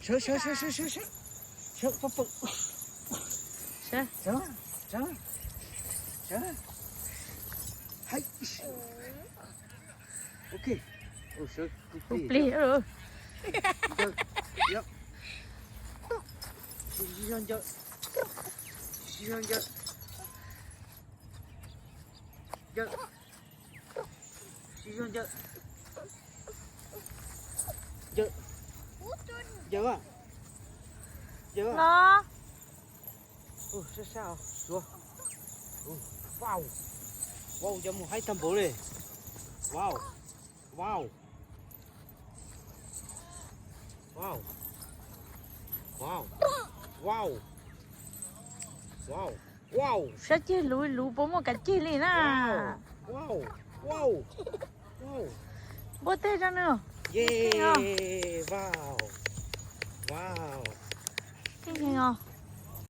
Sawv, sawv, sawv, sawv, sawv, sawv, sawv, pab pawg. Sawv, sawv, sawv, sawv. Hais. Ok. Ua sawv kuv plig. Plig. Ncaws. Yog. Sib zog ncaws. Sib zog ncaws. Ncaws. Sib zog ncaws. Ncaws. Ncaws a. Ncaws a. Los. Ua sab sab os, suav. Wow. Wow, cov mus haib tag npaum li. Wow. Wow. Wow. Wow. Wow. Wow. Wow. Sab ceg luv luv puas muaj kav ceg li na. Wow. Wow. Wow. Npuaj teg rau nws. Yeej. Wow. Wow. Keej heev os.